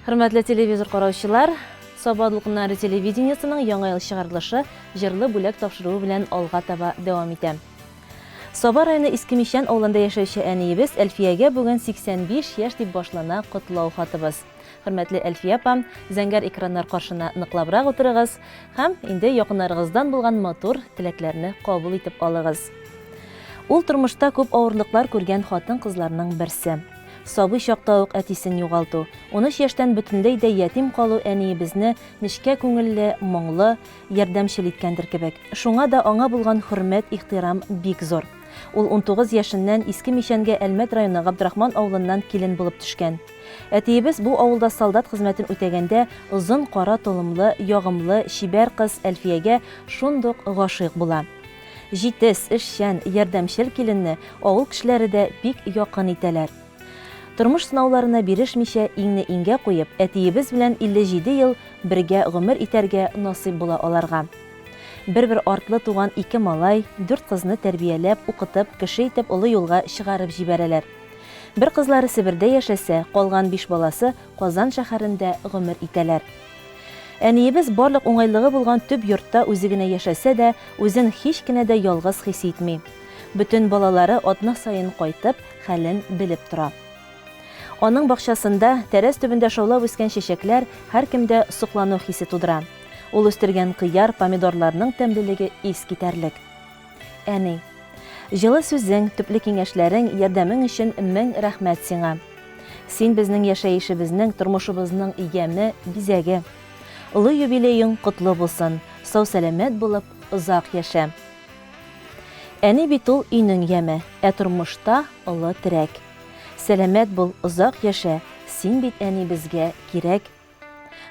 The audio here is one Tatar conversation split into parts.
Хөрмәтле телевизор караучылар, Саба дулкыннары телевидениесының яңа ел чыгарылышы җырлы бүләк тапшыруы белән алга таба дәвам итә. Саба районы Иске Мичән авылында яшәүче әниебез Әлфиягә бүген 85 яшь дип башлана котлау хатыбыз. Хөрмәтле Әлфия апа, зәңгәр экраннар каршына ныклабрак утырыгыз һәм инде якыннарыгыздан булган матур теләкләрне кабул итеп алыгыз. Ул тормышта күп авырлыклар күргән хатын-кызларның берсе. Сабый чакта ук әтисен югалту, 13 яшьтән бөтенләй дә ятим калу әниебезне нечкә күңелле, моңлы, ярдәмчел иткәндер кебек. Шуңа да аңа булган хөрмәт, ихтирам бик зур. Ул 19 яшеннән Иске Мичәнгә Әлмәт районы Габдрахман авылыннан килен булып төшкән. Әтиебез бу авылда солдат хезмәтен үтәгәндә озын кара толымлы, ягымлы, чибәр кыз Әлфиягә шундук гашыйк була. Җитез, эшчән, ярдәмчел киленне авыл кешеләре дә бик якын итәләр. Тормыш сынауларына бирешмичә, иңне иңгә куеп, әтиебез белән 57 ел бергә гомер итәргә насыйп була аларга. Бер-бер артлы туган ике малай, дүрт кызны тәрбияләп, укытып, кеше итеп олы юлга чыгарып җибәрәләр. Бер кызлары Себердә яшәсә, калган биш баласы Казан шәһәрендә гомер итәләр. Әниебез барлык уңайлыгы булган төп йортта үзе генә яшәсә дә, үзен һич кенә дә ялгыз хис итми. Бөтен балалары атна саен кайтып, хәлен белеп тора. Аның бакчасында, тәрәз төбендә шаулап үскән чәчәкләр һәркемдә соклану хисе тудыра. Ул үстергән кыяр, помидорларның тәмлелеге искитәрлек. Әни. Җылы сүзең, төпле киңәшләрең, ярдәмең өчен мең рәхмәт сиңа. Син безнең яшәешебезнең, тормышыбызның яме, бизәге. Олы юбилеең котлы булсын, сау-сәламәт булып, озак яшә. Әни бит ул өйнең яме, ә тормышта олы терәк. Сәламәт бул, озак яшә, син бит әни безгә кирәк.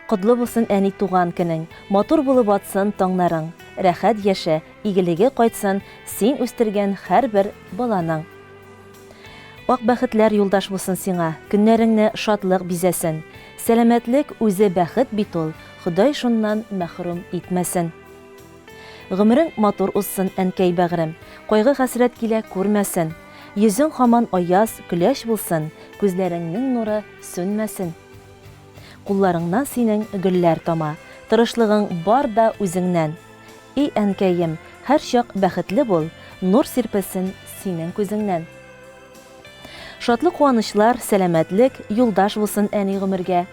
Котлы булсын әни туган көнең, Матур булып атсын таңнарың. Рәхәт яшә, игелеге кайтсын Син үстергән һәрбер баланың. Ак бәхетләр юлдаш булсын сиңа, Көннәреңне шатлык бизәсен. Сәламәтлек үзе бәхет бит ул, Ходай шуннан мәхрүм итмәсен. Гомерең матур узсын, әнкәй бәгърем, Кайгы-хәсрәт килә күрмәсен. Йөзең һаман аяз, көләч булсын, Күзләреңнең нуры сүнмәсен. Кулларыңнан синең гөлләр тама, Тырышлыгың бар да үзеңнән. И әнкәем, һәрчак бәхетле бул, Нур сирпелсен синең күзеңнән. Шатлык-куанычлар, сәламәтлек Юлдаш булсын әни гомергә.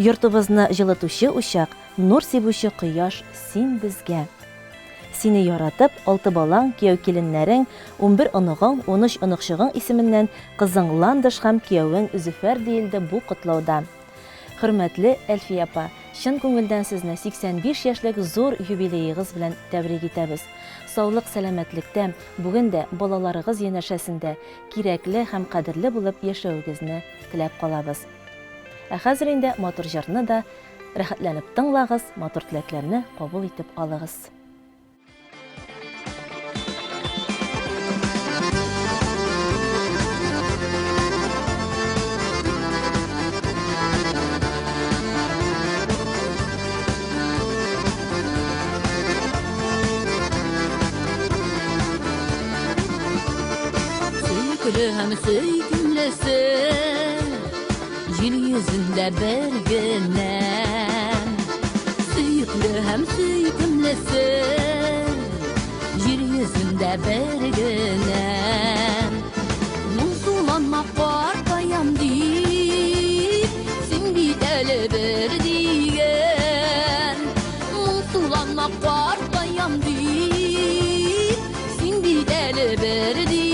Йортыбызны җылытучы учак, Нур сибүче кояш син безгә. Сине яратып, алты балаң, кияү-киленнәрең, 11 оныгың, 13 оныкчыгың исеменнән кызың Ландыш һәм киявең Зөфәр, диелде бу котлауда. Хөрмәтле Әлфия апа, чын күңелдән сезне 85 яшьлек зур юбилеегыз белән тәбрик итәбез. Саулык-сәламәтлектә, бүген дә балаларыгыз янәшәсендә кирәкле һәм кадерле булып яшәвегезне теләп калабыз. Ә хәзер инде матур җырны да Рәхәтләнеп тыңлагыз, матур теләкләрне кабул итеп алыгыз. Сөйкеле һәм сөйкемлесе Җир йөзендә бер генә Сөекле һәм сөйкемлесе Җир йөзендә бер генә Моңсуланма картаям дип Син бит әле бер дигән Моңсуланма картаям дип Син бит әле бер дигән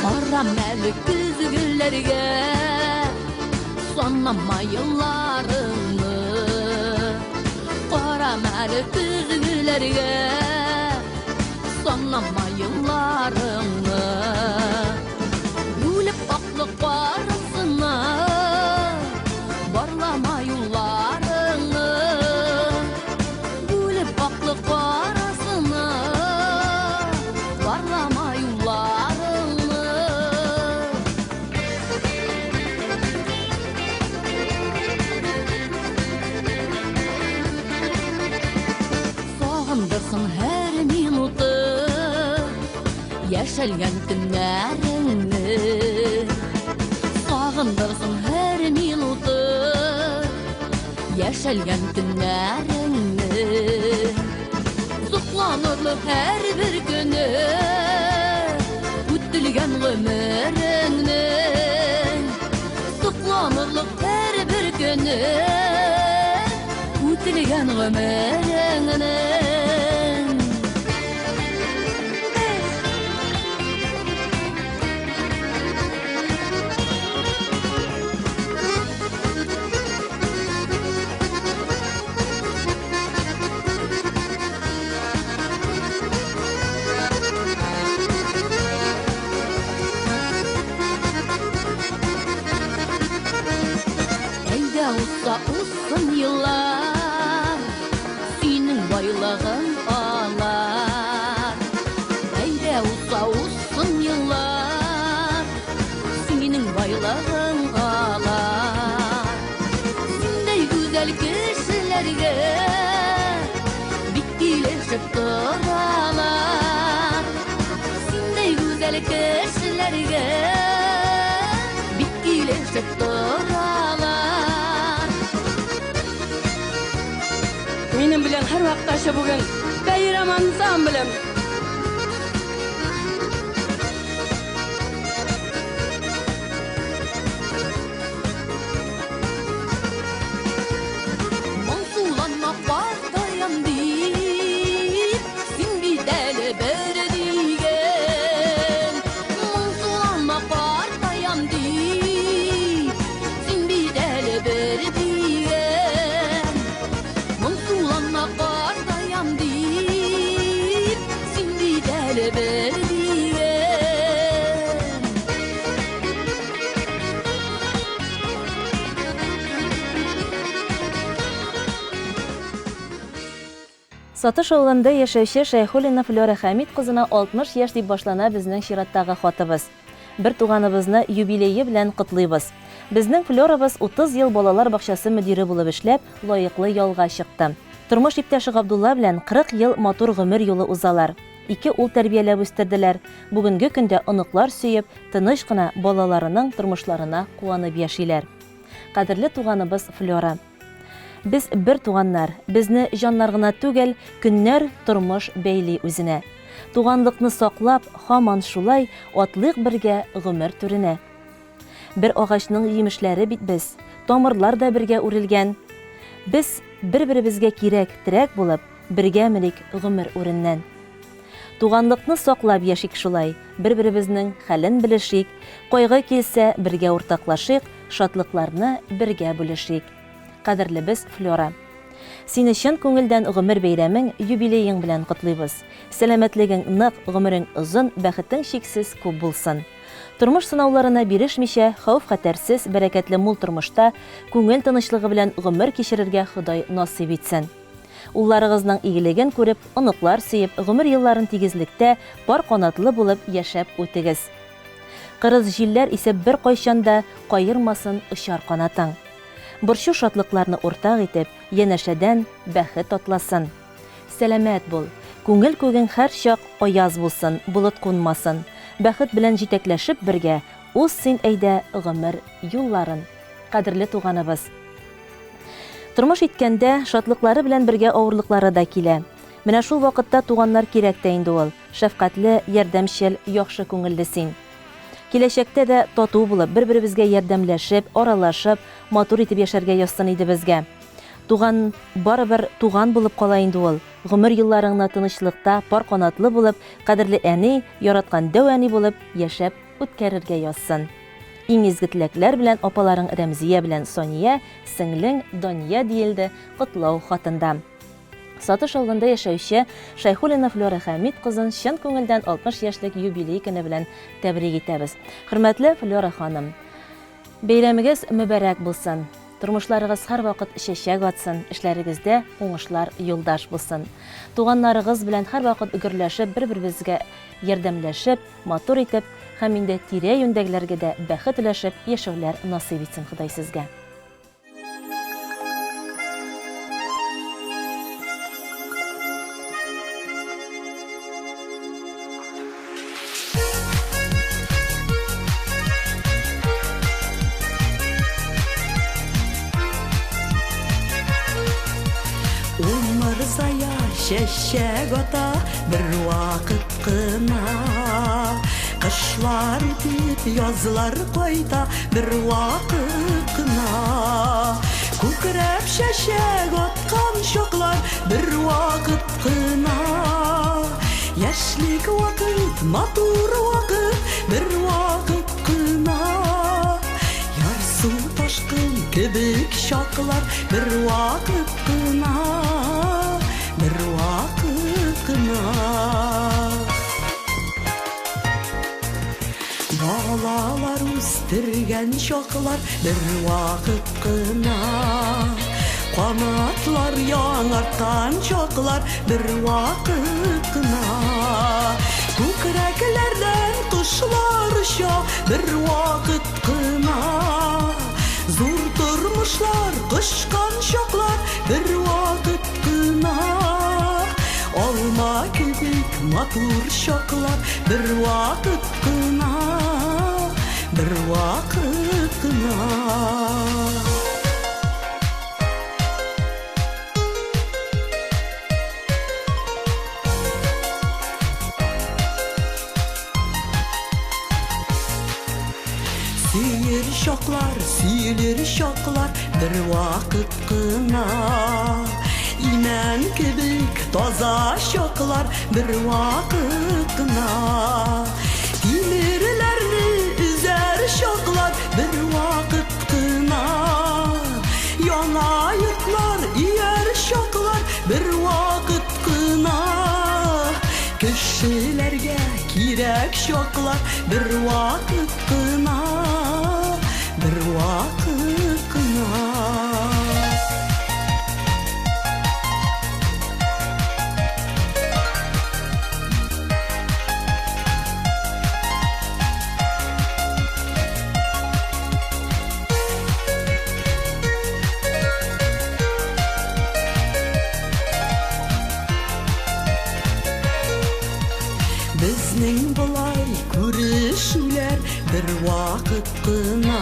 Карам әле көзгеләргә, Санлама елларыңны. Карам әле көзгеләргә, Санлама елларыңны. Бүлеп аклы карасына, Барлама юлларыңны. Бүлеп аклы карасына, Барлама юлларыңны. Сагындырсын һәр минуты. Яшәлгән көннәреңне Сагындырсын һәр минуты Яшәлгән көннәреңне Сокланырлык һәрбер көне Үтелгән гомереңнең Сокланырлык һәрбер көне Үтелгән гомереңнең. Әйдә узса узсын еллар, синең байлыгың алар. Әйдә узса узсын еллар, синең байлыгың алар. Синдәй гүзәл кешеләргә бик килешеп торалар. Синдәй гүзәл кешеләргә бик килешеп торалар. Минем белән һәрвакыттача бүген бәйрәм ансамблем. Моңсуланма картаям дип, син бит әле бер дигән. Моңсуланма картаям дип, син бит әле бер дигән. Моңсуланма картаям дип, син бит әле бер дигән. Сатыш авылында яшәүче Шәйхуллина Флера Хәмит кызына 60 яшь дип башлана безнең чираттагы хатыбыз. Бер туганыбызны юбилее белән котлыйбыз. Безнең Флерабыз 30 ел балалар бакчасы мөдире булып эшләп, лаеклы ялга чыкты. Тормыш иптәше Габдулла белән 40 ел матур гомер юлы узалар. Ике ул тәрбияләп үстерделәр. Бүгенге көндә оныклар сөеп, тыныч кына балаларының тормышларына куанып яшиләр. Кадерле туганыбыз Флера! Без бер туганнар, безне җаннар гына түгел, көннәр, тормыш бәйли үзенә. Туганлыкны саклап, һаман шулай атлыйк бергә гомер түренә. Бер агачның җимешләре бит без, тамырлар да бергә үрелгән. Без бер-беребезгә кирәк, терәк булып, бергә меник гомер үреннән. Туганлыкны саклап яшик шулай, бер-беребезнең хәлен белешик, кайгы килсә, бергә уртаклашыйк, шатлыкларны бергә бүлешик. Кадерлебез Флера! Сине чын күңелдән гомер бәйрәмең, юбилеең белән котлыйбыз. Сәламәтлегең нык, гомерең озын, бәхетең чиксез күп булсын. Тормыш сынауларына бирешмичә, хәвеф-хәтәрсез, бәрәкәтле мул тормышта, күңел тынычлыгы белән гомер кичерергә Ходай насыйп итсен. Улларыгызның игелеген күреп, оныклар сөеп, гомер елларын тигезлектә, пар канатлы булып яшәп үтегез. Кырыс җилләр исеп беркайчан да каермасын очар канатың. Борчу-шатлыкларны уртак итеп, янәшәдән бәхет атласын. Сәламәт бул! Күңел күгең һәрчак аяз булсын, болыт кунмасын. Бәхет белән җитәкләшеп бергә уз син әйдә гомер юлларын, кадерле туганыбыз! Тормыш иткәндә, шатлыклары белән бергә авырлыклары да килә. Менә шул вакытта туганнар кирәк тә инде ул. Шәфкатьле, ярдәмчел, яхшы күңелле син. Киләчәктә дә тату булып, бер-беребезгә ярдәмләшеп, аралашып, матур итеп яшәргә язсын иде безгә. Туган барыбер туган булып кала инде ул. Гомер елларыңны тынычлыкта, пар канатлы булып, кадерле әни, яраткан дәү әни булып яшәп үткәрергә язсын. Иң изге теләкләр белән апаларың Рәмзия белән Сания, сеңлең Дания, диелде котлау хатында. Сатыш авылында яшәүче Шәйхуллина Флера Хәмит кызын чын күңелдән 60 яшьлек юбилей көне белән тәбрик итәбез. Хөрмәтле Флера ханым, бәйрәмегез мөбарәк булсын! Тормышларыгыз һәрвакыт чәчәк атсын, эшләрегездә уңышлар юлдаш булсын. Туганнарыгыз белән һәрвакыт гөрләшеп, бер-беребезгә ярдәмләшеп, матур итеп һәм инде тирә-юньдәгеләргә дә бәхет өләшеп яшәүләр насыйп итсен Ходай сезгә. чәчәк ата бер вакыт кына. Кышлар үтеп, язлар кайта бер вакыт кына. Күкрәп чәчәк аткан чаклар бер вакыт кына. Яшьлек вакыт, матур вакыт бер вакыт кына. Ярсу ташкын кебек чаклар бер вакыт кына, бер вакыт кына. Балалар үстергән чаклар бер вакыт кына. Канатлар яңарткан чаклар бер вакыт кына. Күкрәкләрдән кошлар оча бер вакыт кына. Зур тормышлар кочкан чаклар бер вакыт кына. Алма кебек матур чаклар бер вакыт кына, бер вакыт кына. Сөер чаклар, сөелер чаклар бер вакыт кына. Имән кебек таза чаклар бер вакыт кына. Тимерләрне өзәр чаклар бер вакыт кына. Яңа йортлар ияр чаклар бер вакыт кына. Кешеләргә кирәк чаклар бер вакыт кына, бер вакыт кына. Безнең болай күрешүләр бер вакыт кына.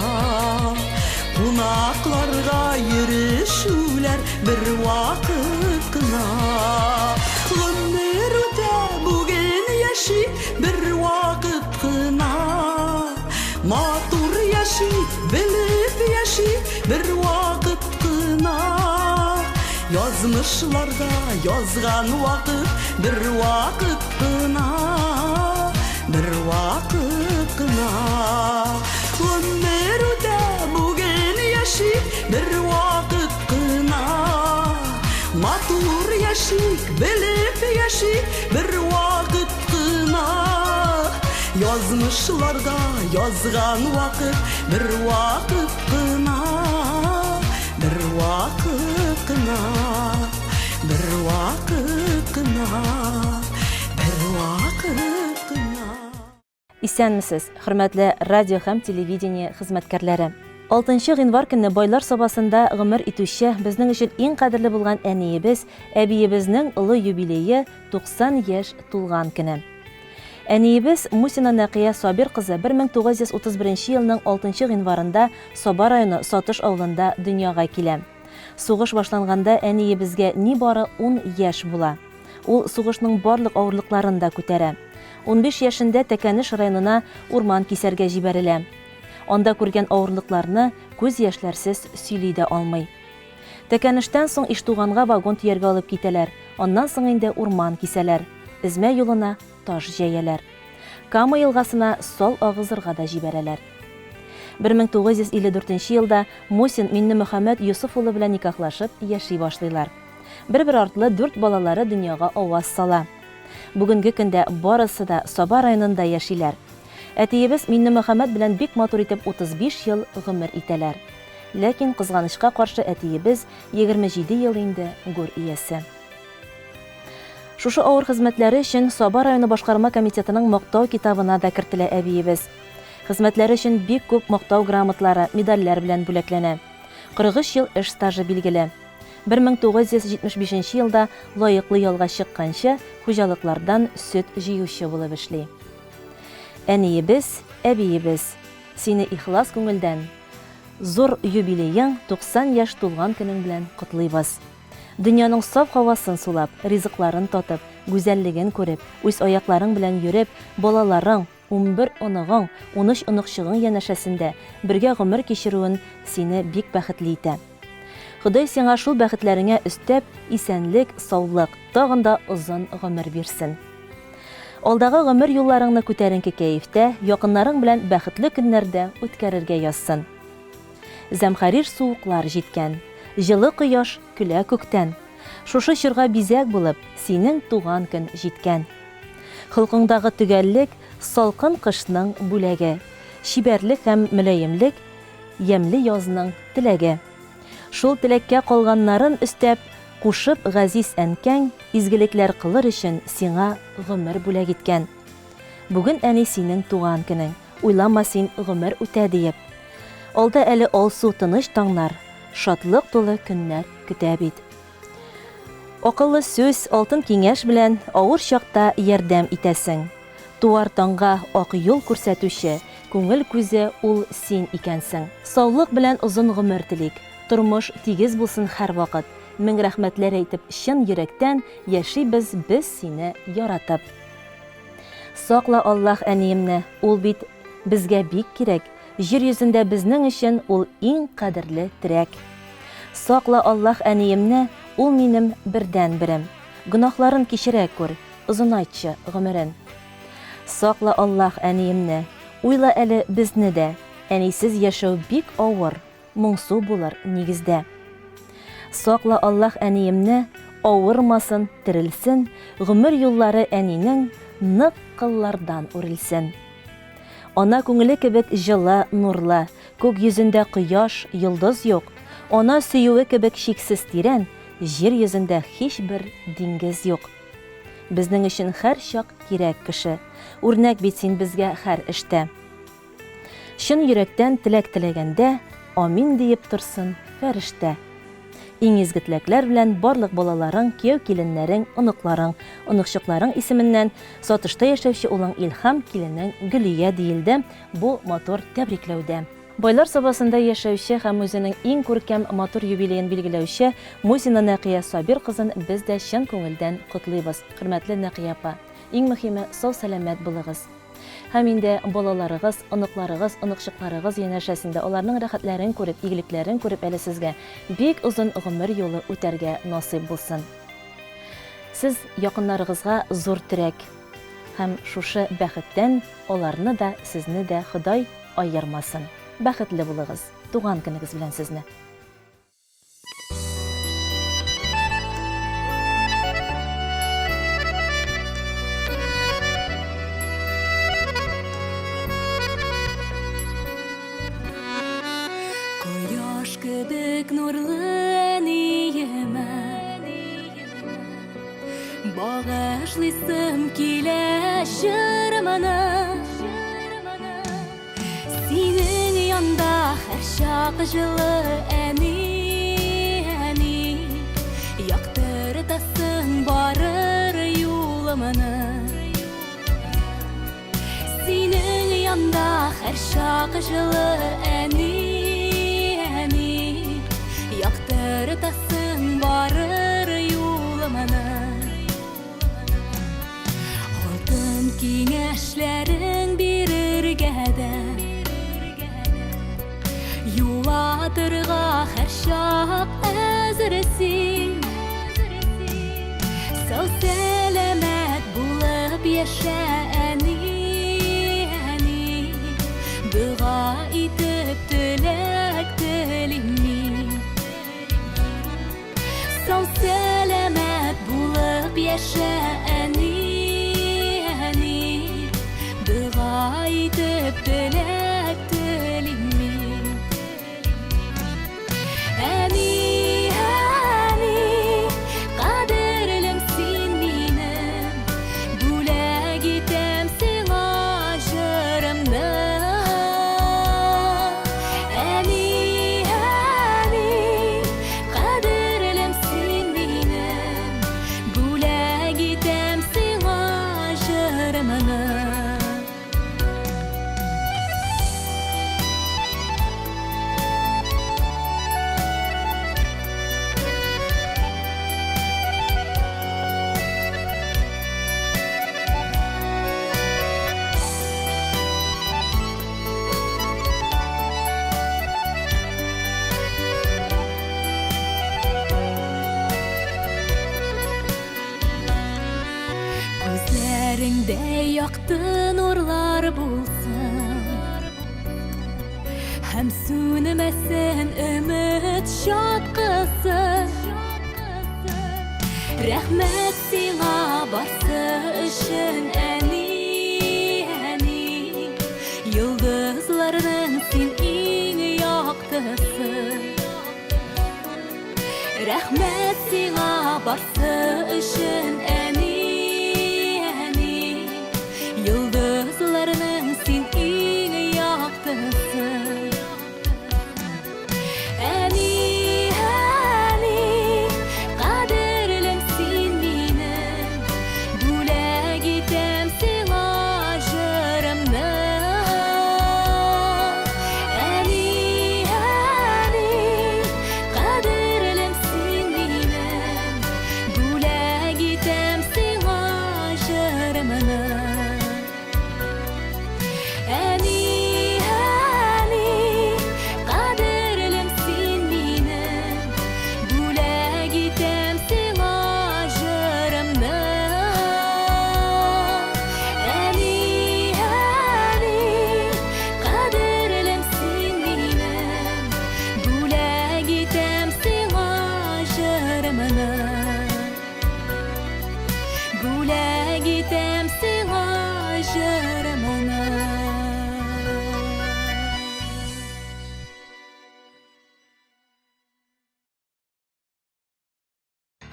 Кунакларга йөрешүләр бер вакыт кына. Гомер үтә, бүген яши бер вакыт кына. Матур яши, белеп яши бер вакыт кына. Язмышларда язган вакыт бер вакыт кына, бер вакыт кына. Гомер үтә, бүген яши бер вакыт кына. Матур яшик, белеп яши бер вакыт кына. Язмышларда язган вакыт бер вакыт кына, бер вакыт кына, бер вакыт кына, бер вакыт кына. Исәнмесез, хөрмәтле радио һәм телевидение хезмәткәрләре! Алтынчы гыйнвар көнне Байлар Сабасында гомер итүче, безнең өчен иң кадерле булган әниебез, әбиебезнең олы юбилее, 90 яшь тулган көне. Әниебез Мусина Нәкыя Сабир кызы 1931 елның 6 гыйнварында Саба районы Сатыш авылында дөньяга килә. Сугыш башланганда әниебезгә нибары ун яшь була. Ул сугышның барлык авырлыкларын да күтәрә. Унбиш яшендә Тәкәнеш районына урман кисәргә җибәрелә. Анда күргән авырлыкларны күз яшьләрсез сөйли дә алмый. Тәкәнештән соң Иштуганга вагон төяргә алып китәләр, аннан соң инде урман кисәләр, Эзмә юлына таш җәяләр. Кама елгасына сал агызырга да җибәрәләр. 1954 елда Мусин Миннемөхәммәт Йосыф улы белән никахлашып яши башлыйлар. Бер-бер артлы дүрт балалары дөньяга аваз сала. Бүгенге көндә барысы да Саба районында яшиләр. Әтиебез Миннемөхәммәт белән бик матур итеп 35 ел гомер итәләр. Ләкин, кызганычка каршы, әтиебез 27 ел инде гүр иясе. Шушы авыр хезмәтләре өчен Саба районы башкарма комитетының Мактау китабына да кертелә әбиебез. Хезмәтләре өчен бик күп Мактау грамотлары, медальләр белән бүләкләнә. 43 ел эш стажы билгеле. 1975 елда лаеклы ялга чыкканчы хуҗалыклардан сөт җыючы булып эшли. Әниебез, әбиебез, сине ихлас күңелдән Зур юбилеең, 90 яшь тулган көнең белән котлыйбыз. Дөньяның саф һавасын сулап, ризыкларын татып, гүзәллеген күреп, үз аякларың белән йөреп, балаларың, 11 оныгың, 13 оныкчыгың янәшәсендә бергә гомер кичерүен сине бик бәхетле итә. Ходай сиңа шул бәхетләреңә өстәп, исәнлек, саулык, тагын да озын гомер бирсен. Алдагы гомер юлларыңны күтәренке кәефтә, якыннарың белән бәхетле көннәрдә үткәрергә язсын. Зәмхәрир суыклар җиткән. Җылы кояш көлә күктән. Шушы чорга бизәк булып, синең туган көн җиткән. Холкыңдагы төгәллек, салкын кышның бүләге. Чибәрлек һәм мөлаемлек, ямьле язның теләге. Шул теләккә калганнарын өстәп, кушып газиз әнкәң, изгелекләр кылыр өчен сиңа гомер бүләк иткән. Бүген, әни, синең туган көнең, уйлама син гомер үтә диеп. Алда әле алсу тыныч таңнар, шатлык тулы көннәр көтә бит. Акыллы сүз, алтын киңәш белән авыр чакта ярдәм итәсең. Туар таңга ак юл күрсәтүче, күңел күзе ул син икәнсең. Саулык белән озын гомер телик. Тормыш тигез булсын һәрвакыт. Мең рәхмәтләр әйтеп чын йөрәктән яшибез без сине яратып. Сакла, Аллаһ, әниемне, ул бит безгә бик кирәк. Җир йөзендә безнең өчен ул иң кадерле терәк. Сакла, Аллаһ, әниемне, ул минем бердәнберем. Гөнаһларын кичерә күр, озынайтчы гомерен. Сакла, Аллаһ, әниемне, уйла әле безне дә, әнисез яшәү бик авыр, моңсу булыр нигездә. Сакла, Аллаһ, әниемне, авырмасын, терелсен, гомер юллары әнинең нык кыллардан үрелсен. Ана күңеле кебек җылы, нурлы, күк йөзендә кояш, йолдыз юк. Ана сөюе кебек чиксез тирән, җир йөзендә һичбер диңгез юк. Безнең өчен һәрчак кирәк кеше. Үрнәк бит син безгә һәр эштә. Чын йөрәктән теләк теләгәндә, амин диеп торсын фәрештә. Иң изге теләкләр белән барлык балаларың, кияү-киленнәрең, оныкларың, оныкчыкларың исеменнән Сатышта яшәүче улың Илһам, киленең Гөлия, диелде бу матур тәбрикләүдә. Байлар Сабасында яшәүче һәм үзенең иң күркәм матур юбилеен билгеләүче Мусина Нәкыя Сабир кызын без дә чын күңелдән котлыйбыз. Хөрмәтле Нәкыя апа, иң мөһиме, сау-сәламәт булыгыз. Һәм инде балаларыгыз, оныкларыгыз, оныкчыкларыгыз янәшәсендә аларның рәхәтләрен күреп, игелекләрен күреп әле сезгә бик озын гомер юлы үтәргә насыйп булсын. Сез якыннарыгызга зур терәк. Һәм шушы бәхеттән аларны да, сезне дә Ходай аермасын. Бәхетле булыгыз. Туган көнегез белән сезне! Кояш кебек нурлы әниемә Багышлыйсым килә җырымны Синең янда һәрчак җылы әни, әни Яктыртасың барыр юлымны Синең янда һәрчак җылы әни, әни Яктыртасың барыр юлымны Алтын киңәшләрең бирергә дә Юатырга һәрчак әзер син Сау сәламәт булып яшә әни, әни Дога итеп теләк телим мин Сау-сәламәт булып яшә, әни, әни. Дога итеп теләк телим мин. Әни, әни, кадерлем син минем. Бүләк итәм сиңа җырымны. Әни, әни, кадерлем син минем, бүләк итәм сиңа җырымны. Якты нурлар булсын Һәм сүнмәсен өмет чаткысы. Рәхмәт сиңа барсы өчен, әни, әни. Йолдызларның син иң яктысы. Рәхмәт сиңа барсы өчен, әни, әни. Йолдызларның син иң яктысы. Әни, әни, кадерлем син минем, бүләк итәм сиңа җырымны. Әни, әни, кадерлем син минем, бүләк итәм сиңа җырымны. Әни, әни, кадерлем син минем, бүләк итәм сиңа җырымны. Әни, әни, кадерлем син минем, бүләк итәм сиңа җырымны. Бүләк итәм сиңа җырымны.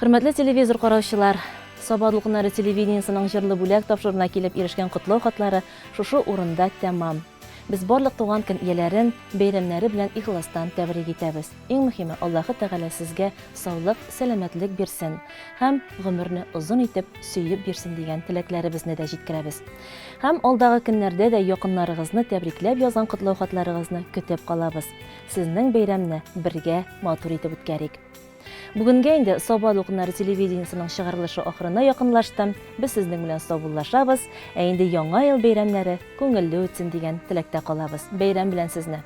Хөрмәтле телевизор караучылар, Саба дулкыннары телевидениесының җырлы бүләк тапшыруына килеп ирешкән котлау хатлары шушы урында тәмам. Без барлык туган көн ияләрен бәйрәмнәре белән ихластан тәбрик итәбез. Иң мөһиме, Аллаһы Тәгалә сезгә саулык, сәламәтлек бирсен һәм гомерне озын итеп, сөеп бирсен дигән теләкләребезне дә җиткерәбез. Һәм алдагы көннәрдә дә якыннарыгызны тәбрикләп язган котлау хатларыгызны көтеп калабыз. Сезнең бәйрәмне бергә матур итеп үткәрик. Бүгенгә инде Саба дулкыннары телевидениесының чыгарылышы ахырына якынлашты. Без сезнең белән саубуллашабыз, ә инде Яңа ел бәйрәмнәре күңелле үтсен дигән теләктә калабыз. Бәйрәм белән сезне!